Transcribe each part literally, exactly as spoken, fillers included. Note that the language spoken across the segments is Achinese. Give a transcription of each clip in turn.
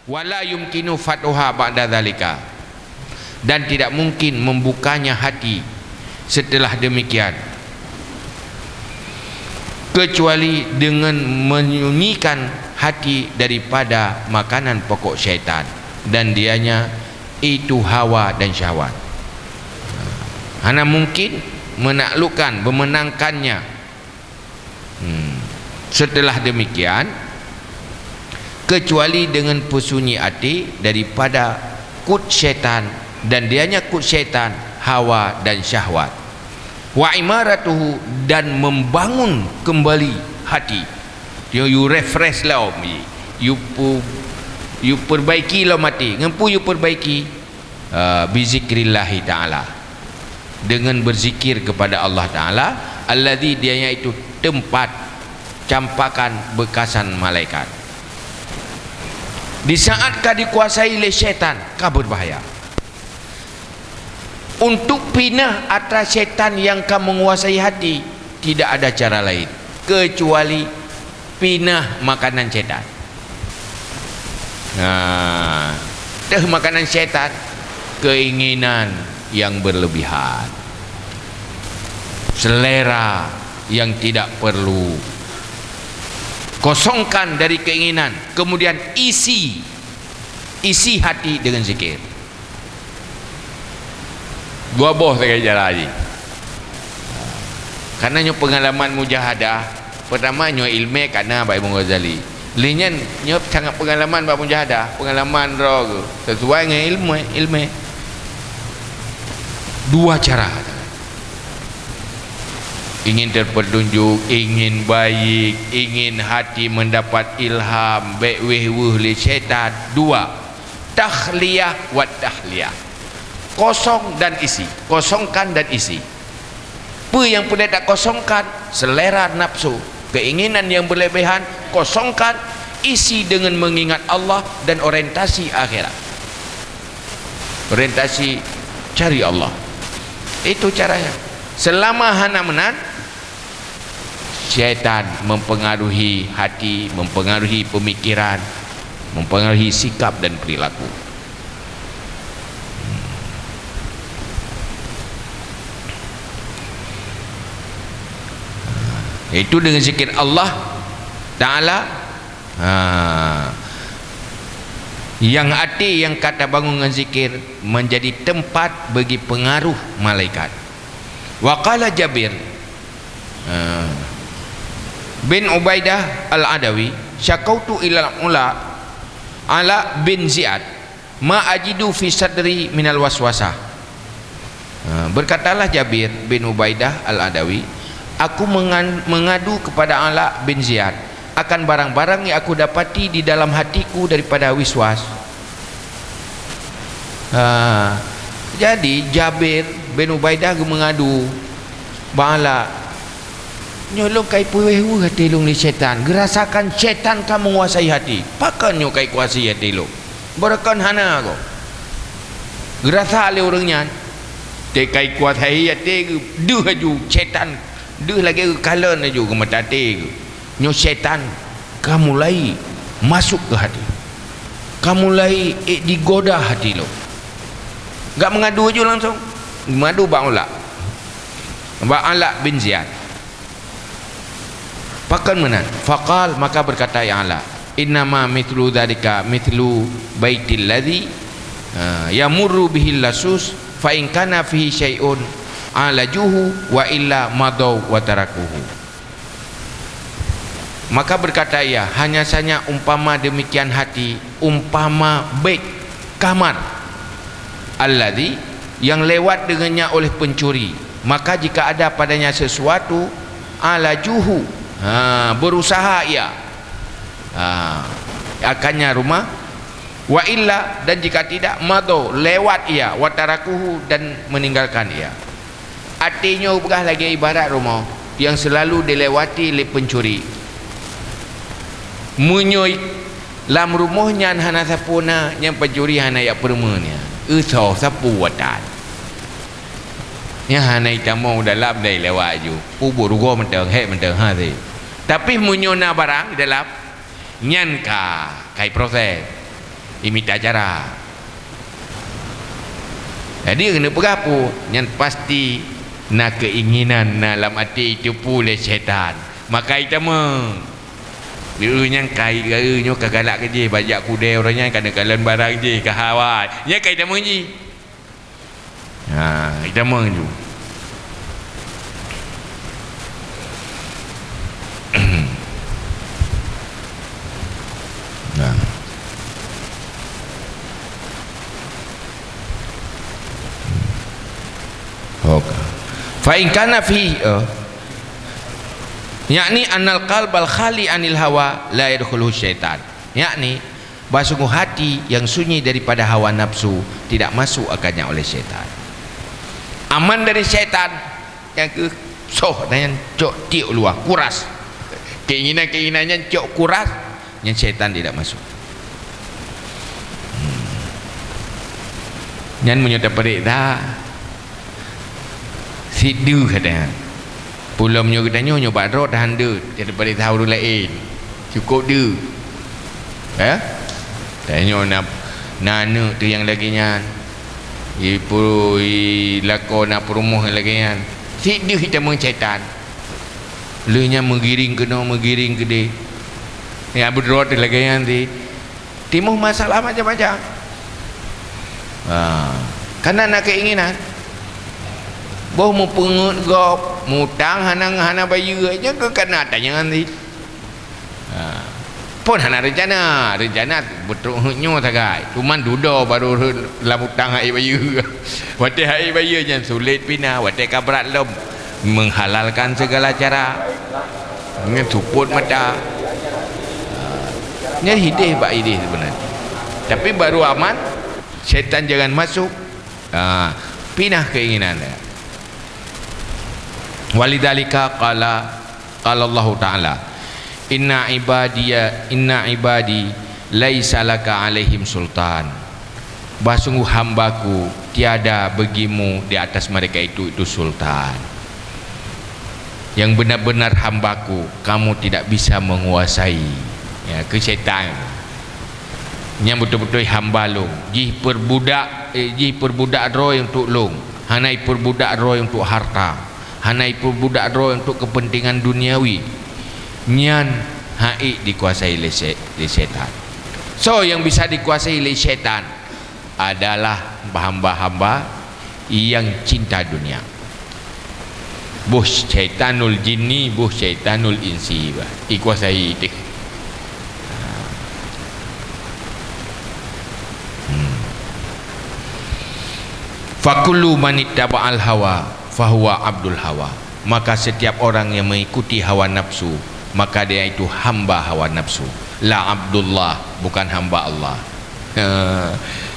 Wala yumkinu fathuha ba'da dzalika, dan tidak mungkin membukanya hati setelah demikian, kecuali dengan menyunyikan hati daripada makanan pokok syaitan, dan dianya itu hawa dan syahwat. Hana mungkin menaklukkan, memenangkannya. Hmm. Setelah demikian, kecuali dengan pesunyi até daripada kut syaitan, dan dianya kut syaitan, hawa dan syahwat. Wa imaratuhu, dan membangun kembali hati. You, you refresh lom, you pu-, you perbaiki lom até. Ngon peue you perbaiki? Ah, bizikrillahi ta'ala, dengan berzikir kepada Allah Ta'ala, alladzi, dia yaitu tempat campakan bekasan malaikat. Di saat ka dikuasai lé syaitan, ka berbahaya. Untuk pinah atra syaitan yang ka menguasai hati, tidak ada cara lain kecuali pinah makanan syaitan. Nah, teuh makanan syaitan, keinginan yang berlebihan, selera yang tidak perlu. Kosongkan dari keinginan, kemudian isi, isi hati dengan zikir. Dua boh sagai cara jih. Karena nyoe pengalaman mujahadah, pertama nyoe ilmé kana bak Imam Ghazali. Lé nyan nyoe sangat pengalaman bak mujahadah, pengalaman droe geuh, sesuai ngon ilmé, ilmé. Dua cara. Ingin terpetunjuk, ingin baik, ingin hati mendapat ilham, bék wéh-weuh lé syaitan. Dua. Takhliyah wa tahliyah. Kosong dan isi, kosongkan dan isi. Peue nyang peureulée takosongkan? Selera nafsu, keinginan yang berlebihan, kosongkan, isi dengan mengingat Allah dan orientasi akhirat. Orientasi cari Allah. Itu caranya. Selama hana meunan, syaitan mempengaruhi hati, mempengaruhi pemikiran, mempengaruhi sikap dan perilaku. Itu dengan zikir Allah Ta'ala. Ha. Yang até yang ka tabangun ngon zikir menjadi tempat bagi pengaruh malaikat. Wa qala Jabir, ha, bin Ubaidah Al-Adawi, "Syakautu ilal Ala, Ala bin Ziyad, ma ajidu fi sadri minal waswasah." Ha, berkatalah Jabir bin Ubaidah Al-Adawi, "Aku mengan-, mengadu kepada Ala bin Ziyad akan barang-barang yang aku dapati di dalam hatiku daripada wiswas." Ha, jadi Jabir bin Ubaidah geumeungadu bak Ala, "Nyoe lôn kai peuwéh-wéh até lôn lé syaitan, geurasakan syaitan ka menguasai hati. Pakon nyoe kai kuasai até lôn? Beureukan hana goe." Geurasa lé ureuëng nyan, teukai kuasai até geuh, deuh laju syaitan, deuh lagée geukalon laju keu mata até geuh. Nyoe syaitan ka mulai masuk keu hati, ka mulai, eh, digoda hati lôn. Gak meungadu laju langsung, meungadu bak Ala, bak Ala bin Ziyad. Pakon meunan? Faqal, maka berkata Ala, "Innama mithlu dzalika mithlu baitil ladzi, eh, yamurru bihil lasus, fa in kana fihi syai'un alajuhu, wa illa madau wa tarakuhu." Maka berkata ia, "Hanya saja umpama demikian hati, umpama bék kamar, alladzi, yang lewat dengannya oleh pencuri, maka jika ada padanya sesuatu, alajuhu, ha, berusaha ia, ha, akannya rumah, wa illa, dan jika tidak, mado, lewat ia, wa tarakuhu, dan meninggalkan ia." Até nyoe peugah lagée ibarat rumoh nyang seulalu dilewati lé peuncuri. Meunyoe lam rumoh nyan hana sapeue na, nyang peuncuri hana jak peurumoh nyan. Eusoh sapeue watée. Nyang hana itamong dalam dai lewat ju. Peubuet rugoe mantong, hék mantong, ha, si. Tapi meunyoe na barang dalam, nyan ka, kai proses. imita cara. Jadi keuneuk peugah peue? Nyan pasti na keuinginan na lam até jiteupeue lé syaitan. Maka jitamong. Di ureuëng nyang ka, ureuëng nyoe ka galak keu jih, bajak kudée ureuëng nyan ka neukalon barang jih, ka hawa. Nyan ka jitamong jih. Ha, jitamong ju. Nah. Oke. Fa in kana fi, eh, yakni annal qalbal khali anil hawa la yadkhuluhu syaitan. Yakni, bah sungguh hati yang sunyi daripada hawa nafsu tidak masuk akannya oleh syaitan. Aman dari syaitan, nyang keu soh dan nyang cok tiek luwa, kuras. Keinginan-keinginan nyan cok kuras, nyan syaitan tidak masuk. Hmm. Nyan meunyoe tapeuriksa, sit deuh katanya. Peulom nyoe geutanyoe nyoe bak droe tahan deuh, jadi paréksa ureuëng laén. Cukôp deuh. Eh? Tanyoe na, na aneuk teuh nyang lagée nyan. Ipu-, i lakoe na peurumoh nyang lagée nyan. Sit deuh jitamong syaitan. Lheueh nyan meugiring keunoe, meugiring keudeh. Nyang beudroe teuh lagée nyan sit. Timbul masalah macam-macam. Ha, kana na keinginan. Boh meupeungeut gob, mutang hana, hana bayeue, nyan keuh kana tanyong sit. Ha. Pun hana reuncana, reuncana beutrok nyoe sagai. Cuman dudoe barô rhot lam utang hana bayeue. Watée hana bayeue nyan sulet pih na, watée ka brat lom. Menghalalkan segala cara. Nyan seupôt mata. Ha. Nyan hideh bak ideh sebenarnya. Tapi baru aman, syaitan jangan masuk. Ha. Pih na keinginan dia. Walidzalika qala, qala Allahu Ta'ala, "Inna ibadiya, inna ibadi laisa laka alaihim sultan." Bah sungguh hamba-Ku, tiada bagimu di atas mereka itu, itu sultan. Yang benar-benar hamba-Ku, kamu tidak bisa menguasai. Ya, keu syaitan. Nyang beutôi-beutôi hamba Lôn, jih peurbudak, eh, jih peurbudak droe untuk Lôn, hana jipeurbudak droe untuk harta, hana jipeurbudak droe untuk kepentingan duniawi. Nyan hana dikuasai lé sy-, lé syaitan. Soe nyang bisa dikuasai lé syaitan? Adalah hamba-hamba nyang cinta dunia. Boh syaitanul jinni, boh syaitanul insi, bah. Ikuasai teuh. Hmm. "Fakullu manittaba'al hawa, fahuwa abdul hawa." Maka setiap orang yang mengikuti hawa nafsu, maka dia itu hamba hawa nafsu. La abdullah, bukan hamba Allah. Ha.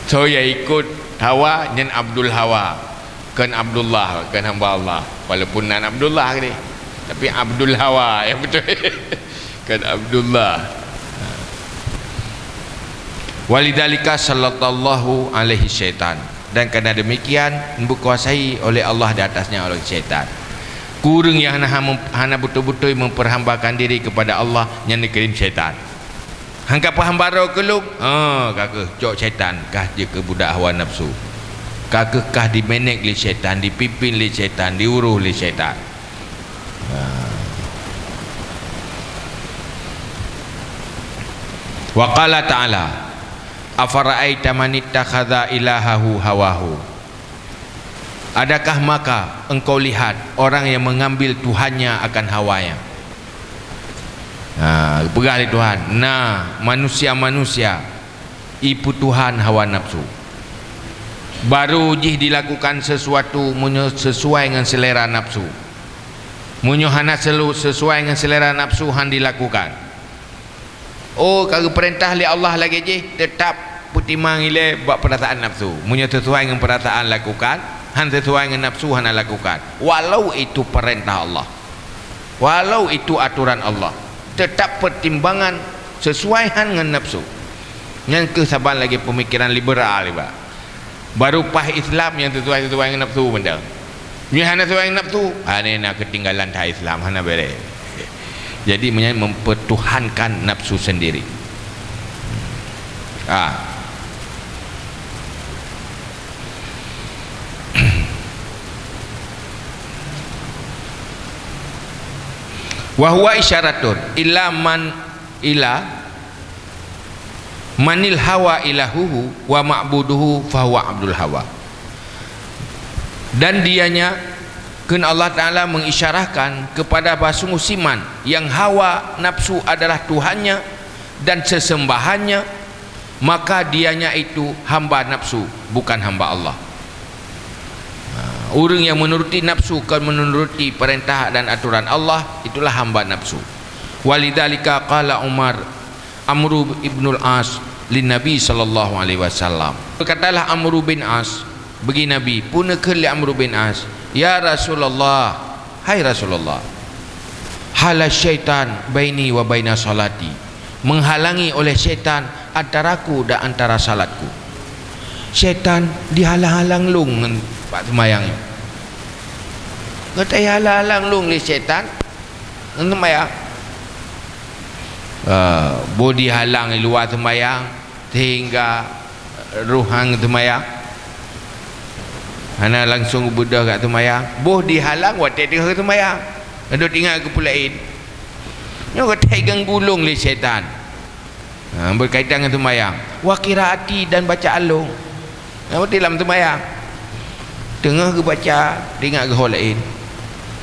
Soe nyang ikut hawa, nyan abdul hawa. Kon Abdullah, kon hamba Allah. Walaupun nan Abdullah keudeh, tapi abdul hawa nyang beutôi. Kon Abdullah. Walidzalika sallatallahu alaihi syaitan. Dan karena demikian, dikuasai oleh Allah di atasnya oleh syaitan. Ureuëng nyang hana, hana beutôi-beutôi memperhambakan diri kepada Allah, nyan dikeurém syaitan. Han ka peuhamba droe keu Lôn, ha, ka kheueh cok syaitan, kah jeuet keu budak hawa nafsu. Ka kheueh kah dimanéj lé syaitan, dipimpin lé syaitan, diuroh lé syaitan. Ha. Wa qala ta'ala, "Afara'aita manittakhadha ilahahu hawahu." Adakah maka engkau lihat orang yang mengambil Tuhannya akan hawanya? Ha, peugah lé Tuhan, na manusia-manusia ipeutuhan hawa nafsu. Baru jih dilakukan sesuatu meunyoe sesuai ngon selera nafsu. Meunyoe hana selu-, sesuai ngon selera nafsu, han dilakukan. Oh, ka geupeurintah lé Allah lagée jih, teutab peutimang ilée bak peurasaan nafsu. Meunyoe sesuai ngon peurasaan, lakukan, han sesuai ngon nafsu, hana lakukan. Walau itu peurintah Allah, walau itu aturan Allah, teutab peutimbangan sesuai han ngon nafsu. Nyan kheueh saban lagée peumikiran liberal iba. Baru paih Islam nyang sesuai-sesuai ngon nafsu mantong. Nyoe hana sesuai ngon nafsu, ha, nyoe na keutinggalan that Islam, hana beres. Jadi, meunyan mempertuhankan nafsu sendiri. Ah. Wa huwa isyaratun ila man, ila manil hawa ilahuhu wa ma'buduhu fahuwa abdul hawa. Dan dianya, kheun Allah Ta'ala mengisyarahkan kepada bahwa sungguh siman yang hawa nafsu adalah Tuhannya dan sesembahannya, maka dianya itu hamba nafsu, bukan hamba Allah. Ha, ureuëng yang menuruti nafsu, kon menuruti perintah dan aturan Allah, itulah hamba nafsu. Walidzalika qala Umar, Amru ibnul As, lin Nabi sallallahu alaihi wasallam. Berkatalah Amru bin As bagi Nabi, peue neukheun lé Amru bin As, "Ya Rasulullah, hai Rasulullah, hala syaitan baini wa baina salati, menghalangi oleh syaitan antaraku dan antara salatku." Syaitan dihalang-halang lôn ngon bak seumayang nyoe. Gata halang-halang lôn lé syaitan ngon seumayang. Ah, boh dihalang di luwa seumayang, sehingga roh han seumayang. Hana langsung beudôh gat seumayang. Boh dihalang watée teungoh seumayang. Ladôm ingat keu peue laén. Nyoe gata ganggu lôn lé syaitan. Ha, berkaitan ngon seumayang. Wa qiraati, dan bacaan lôn. Nyan berarti lam seumayang. Teungoh geubaca, teuingat geuho laén.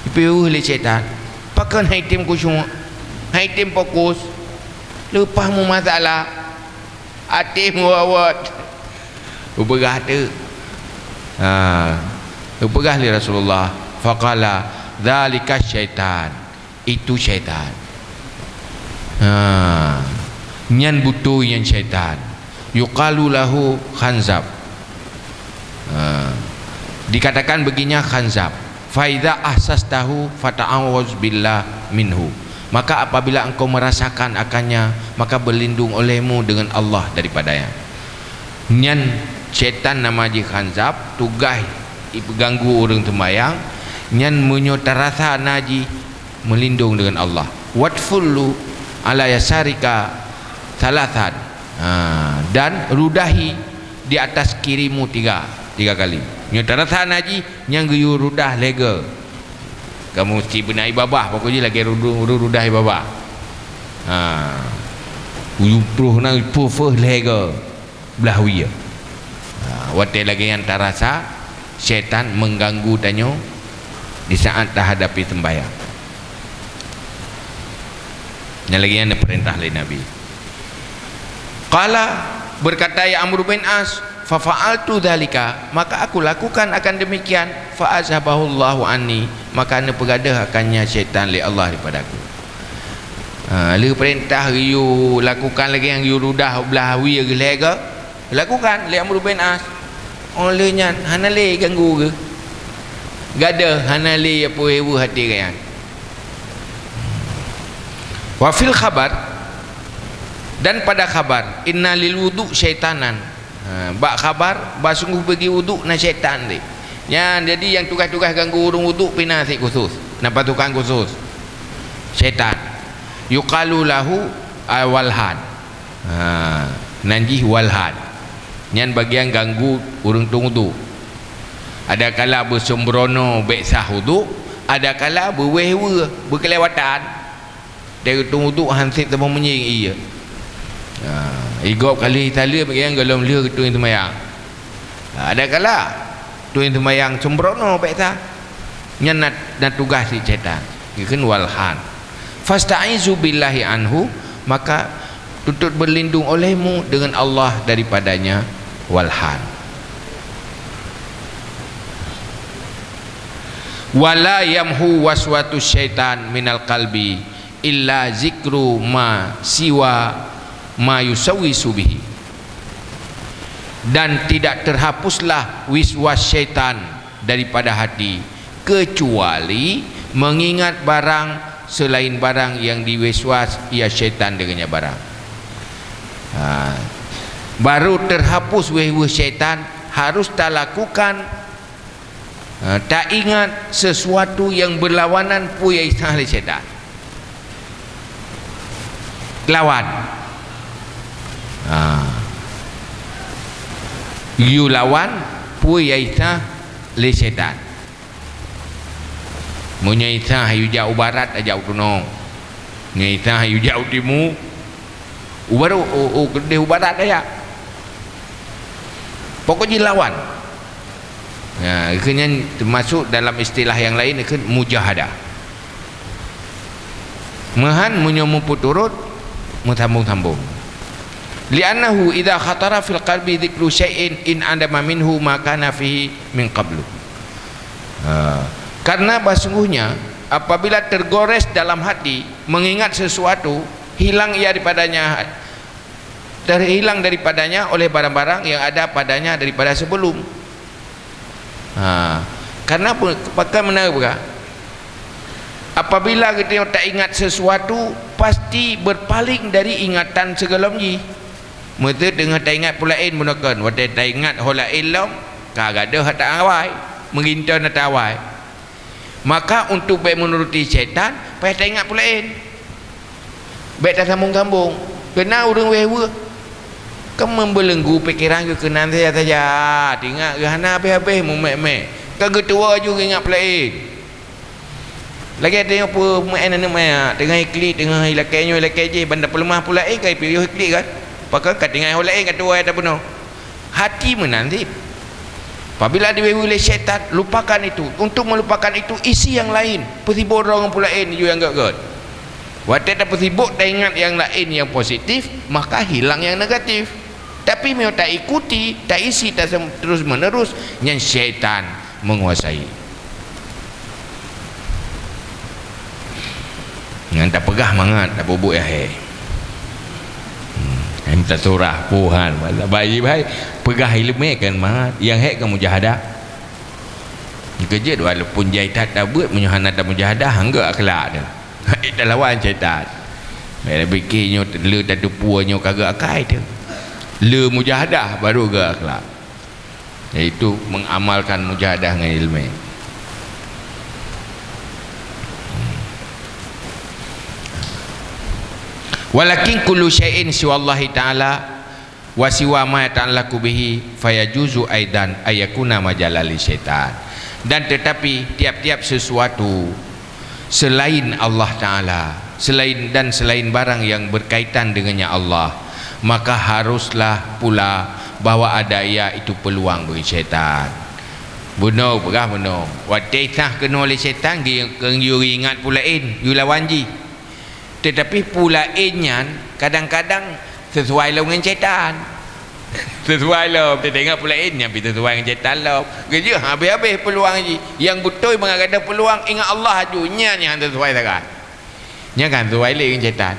Ipiôh lé syaitan. Pakon han item khusyuk? Han item fokus? Leupah meumasalah. Até meuwawot. Upeugah teuk. Ha. Upeugah lé Rasulullah. Faqala, "Dzalika syaitan." Itu syaitan. Ha. Nyan beutôi nyan syaitan. Yuqalu lahu khanzab. Ha. Dikatakan baginya khanzab. Fa idza ahsastahu fata'awwaz billah minhu. Maka apabila engkau merasakan akannya, maka berlindung olehmu dengan Allah daripadanya. Nyan syaitan nama jih khanzab, tugaih ipeuganggu ureuëng seumayang, nyan meunyoe tarasa na jih, meulindong deungon Allah. Watfullu ala yasarika thalathan. Ha, dan rudahi di atas kirimu tiga, tiga kali. Nyoe tarasa na jih, nyan geuyue rudah lhée goe. Kamoe meusti beuna ié babah, pokok jih lagée rudu-, ru-, rudah ié babah. Ha. Geuyue ploh na, geuyue ploh lhée goe. Blah wie. Ha, watée lagée nyan tarasa syaitan mengganggu tanyoe di saat tahadapi sembahyang. Nyang lagée nyan neupeurintah lé Nabi. Qala, berkata ya Amr bin As, "Fa fa'altu dzalika," maka aku lakukan akan demikian, "fa azhabahullahu anni," maka neupeugadôh akannya syaitan lé Allah daripada aku. Ha, lheueh peurintah geuyue lakukan lagée nyang geuyue rudah blah wie geuh lhée goe, lakukan lé Amr bin As. Óh lheueh nyan hana lé ganggu geuh. Gadôh hana lé peue-peue até geuh nyan. Wa fil khabar, dan pada khabar, "Inna lil wudhu syaitanan." Ha, bak khabar, bah sungguh bagi wudhu na syaitan deh. Nyan, jadi nyang tugaih-tugaih ganggu ureuëng wudhu pih na sit khusus. Na pasukan khusus. Syaitan. Yuqalu lahu al-walhan. Ha, nan jih walhan. Nyan bagian ganggu ureuëng tueng wudhu. Adakala beuseumbrono bék sah wudhu, adakala beuweh-weh, beukeulewatan. Dari tueng wudhu han sép saboh meunyieng ié. Ha, igob kali saleuem, nyang gohlom lheueh tueng seumayang. Ha, adakala tueng seumayang seumbrono bék sah. Nyan na, na tugaih sit syaitan. Geukheun walhan. "Fasta'izu billahi anhu," maka tuntut berlindung olehmu dengan Allah daripadanya, walhan. "Wala yamhu waswatu syaitan minal qalbi illa zikru ma siwa ma yusawwisu bihi." Dan tidak terhapuslah wiswas syaitan daripada hati, kecuali mengingat barang selain barang yang diwiswas ia syaitan dengannya barang. Ha. Baru terhapus weh-weh syaitan, harus talakukan, ha, taingat sesuatu yang berlawanan peue nyang isah lé syaitan. Lawan. Ha. Yue lawan peue nyang isah lé syaitan. Meunyoe isah yue jak u barat, jak u tunong. Ngai tah yue jak u timu, u barat, u, u keudeh u barat aya. Pokok jih lawan. Nah, keu nyan teumasok dalam istilah nyang laén keu mujahadah. Meuhan meunyoe meupeuturot, meusambong-sambong. Li'annahu idza khatara fil qalbi dzikru syai'in in'adama minhu ma kana fihi min qablu. Ha, karena bahsungguhnya apabila tergores dalam hati mengingat sesuatu, hilang ia daripadanya, terhilang daripadanya oleh barang-barang yang ada padanya daripada sebelum. Ha, karena apa? Pakon meunan peugah? Apabila geutanyoe taingat sesuatu, pasti berpaling dari ingatan sigohlom jih. Meuseu teungoh taingat peue laén bunoe kon, watée taingat ho laén lom, ka gadôh ata awai, meuginton ata awai. Maka untuk bék meunuruti syaitan, payah taingat peue laén. Bék tasambong-sambong. Keunan ureuëng wéh-weueh, ka meubeulenggu pikeran geuh keunan saja-saja, teuingat geuh hana habéh-habéh meumék-mék. Ka geutuwoe ju geuingat peue laén. Lagée tanyoe peue meu'en aneuëk manyak, teungoh iklik, teungoh ilakée nyoe, ilakée jéh, ban tapeuleumah peue laén ka ipiôh iklik kan? Pakon ka tinggai ho laén ka tuwoe tapeunoh. Hati meunan cit. Apabila diwéh-wéh lé syaitan, lupakan itu. Untuk melupakan itu, isi yang lain. Peusibok droe ngon peue laén ju nyang gét-gét. Watée tapeusibok taingat nyang laén nyang positif, maka hilang nyang negatif. Tapi meunyoe taikuti, taisi tasem-, terus-menerus, nyan syaitan menguasai. Nyan tapeugah mangat, tapubuet ahé. Hmm, nyan tasurah, puhan, bayi bai, peugah iéleumé kan mangat, nyang hék kan mujahadah. Keujeuet walaupun jai that tabeuet, meunyoe hana tamujahadah, hana gét akhlak teuh. Talawan syaitan. Bèk pike nyoe le tateupeue nyoe ka gét akai teuh. Le mujahadah baru gét akhlak. Yaitu mengamalkan mujahadah ngon iéleumé. Walakin kullu syai'in siwallahi ta'ala wa siwa ma yata'allaqu bihi fayajuzu aidan ayyakuna majalan li syaitan. Dan tetapi tiap-tiap sesuatu selain Allah Ta'ala, selain, dan selain barang yang berkaitan dengannya Allah, maka haruslah pula bahwa ada ia itu peluang bagi syaitan. Bunoe peugah bunoe, watée sah keunoe lé syaitan, geuyue ingat peue laén, geuyue lawan jih. Tetapi peue laén nyan kadang-kadang sesuai lom ngon syaitan. Sesuai lom, teuingat peue laén nyan pih sesuai ngon syaitan lom. Geujeuet habéh-habéh peuluang jih. Nyang beutôi mangat gadôh peuluang, ingat Allah aju, nyan nyang hana sesuai sagai. Nyan kan sesuai lé ngon syaitan.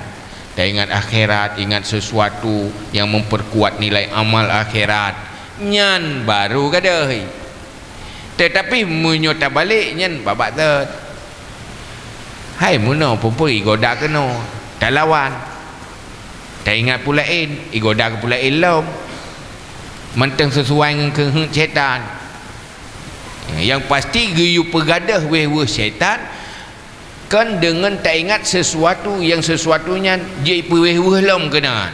Taingat akhirat, ingat sesuatu yang memperkuat nilai amal akhirat. Nyan baru gadôh. Tetapi meunyoe tabalek nyan babak thot. Hai meunoe peue-peue igoda keunoe, talawan. Taingat peue laén, igoda keu peue laén lom. Mantong sesuai ngon keuheuk syaitan. Nyang pasti geuyue peugadôh wéh-weueh syaitan, kon deungon taingat sesuatu nyang sesuatu nyan jeuet peuwéh-weueh lom keunan.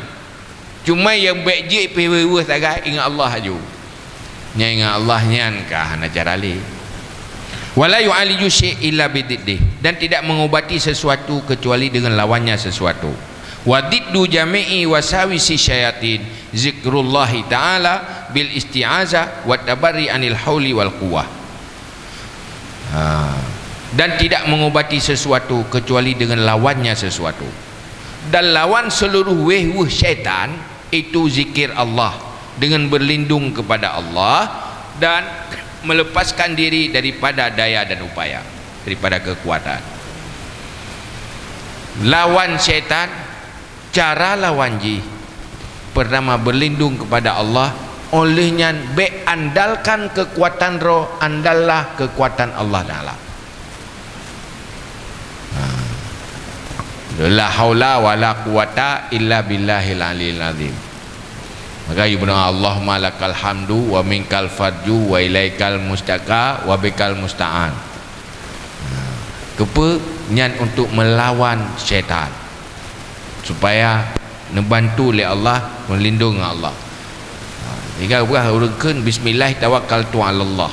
Cuma nyang bèk jeuet peuwéh-weueh sagai ingat Allah aju. Nyang ingat Allah nyan ka hana cara lé. Wala yu'aliju syai' illa bididdih, dan tidak mengobati sesuatu kecuali dengan lawannya sesuatu. Wa diddu jami'i wasawisi syayatin zikrullahi ta'ala bil isti'azah wa tabarri anil hauli wal quwwah. Ha. Dan tidak mengobati sesuatu kecuali dengan lawannya sesuatu. Dan lawan seluruh wéh-weueh syaitan itu zikir Allah dengan berlindung kepada Allah dan melepaskan diri daripada daya dan upaya, daripada kekuatan. Lawan syaitan, cara lawan jih, pertama berlindung kepada Allah, óh lheueh nyan bèk andalkan kekuatan droe, andallah kekuatan Allah Ta'ala. Ha. La haula wala quwwata illa billahil aliyil azim. Maka ibu doa, Allahumma lakal hamdu wa minkal farju wa ilaikal mustaka wa bikal musta'an. Ha. Keupeue? Nyan untuk melawan syaitan. Supaya neubantu lé Allah, meulindong ngon Allah. Ha, sehingga peugah ureuëng kheun, "Bismillah tawakkaltu 'alallah."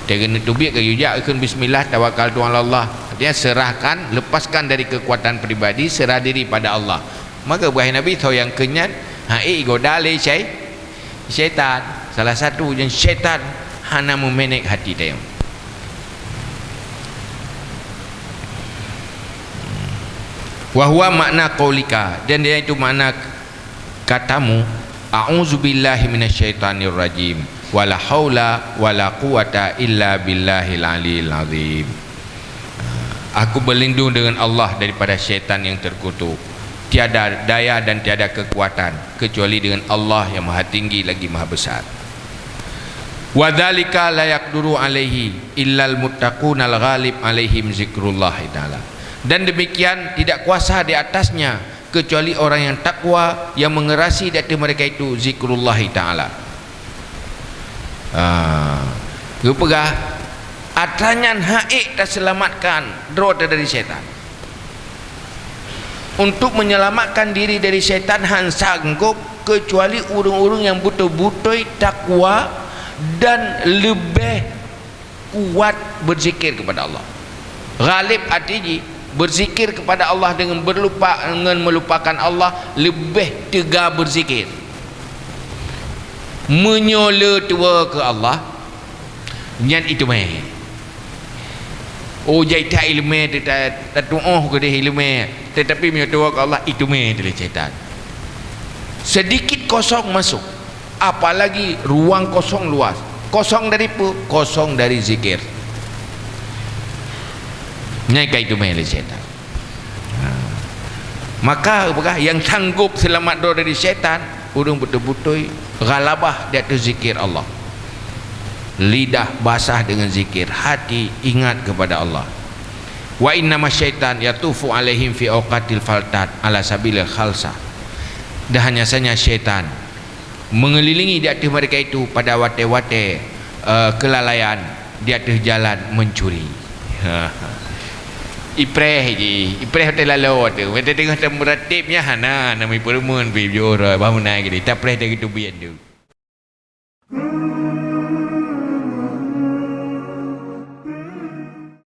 Teuga neuteubiet ka geujak kheun, "Bismillah tawakkaltu 'alallah." Ya, serahkan, lepaskan dari kekuatan pribadi, serah diri pada Allah. Maka wahai Nabi, tho nyang keu nyan, ha'ék igoda lé syai-, syaitan. Salah satu nyang syaitan hana meumanage hati tanyoe. Wa huwa makna qaulika, dan yaitu makna katamu, "A'udzubillahi minasyaitonirrajim, wala haula wala quwwata illa billahil aliyil azim." Aku berlindung dengan Allah daripada syaitan yang terkutuk. Tiada daya dan tiada kekuatan kecuali dengan Allah yang Maha Tinggi lagi Maha Besar. "Wa dzalika la yaqduru alaihi illal muttaqunal ghalib alaihim zikrullahi ta'ala." Dan demikian tidak kuasa di atasnya kecuali orang yang takwa, yang mengerasi di ateueh mereka itu zikrullahi ta'ala. Ah, geupeugah, atra nyan ha'ék taseulamatkan droe dari syaitan. Untuk menyelamatkan diri dari syaitan han sanggob kecuali ureuëng-ureuëng nyang beutôi-beutôi takwa dan leubeh kuat berzikir kepada Allah. Ghalib arti jih, berzikir kepada Allah dengan berlupa, dengan melupakan Allah leubeh teuga berzikir. Meunyoe le tuwoe keu Allah, nyan iteumé. Oh, jai that ileumé, ta-, tatuoh keudeh ileumé, tetapi meunyoe tuwoe keu Allah, iteumé lé syaitan. Sedikit kosong masuk. Apalagi ruang kosong luas. Kosong dari peue? Kosong dari zikir. Nyan ka iteumé lé syaitan. Ha. Maka, peugah, nyang sanggob seulamat droe dari syaitan, ureuëng beutôi-beutôi ghalabah di ateueh zikir Allah. Lidah basah dengan zikir, hati ingat kepada Allah. "Wa innama syaitan yatufu alaihim fi auqatil faltat ala sabilil khalsah." Dan hanya saja syaitan mengelilingi di ateueh mereka itu pada watée-watée, eh, kelalaian di ateueh jalan mencuri. Ipreh jih, ipreh watée laloe tu. Watée teungoh tameuratéb nyan hana, hana meupeureumeun pih jih uroe, bah meunan keudeh, tapreh dari teubiet tu.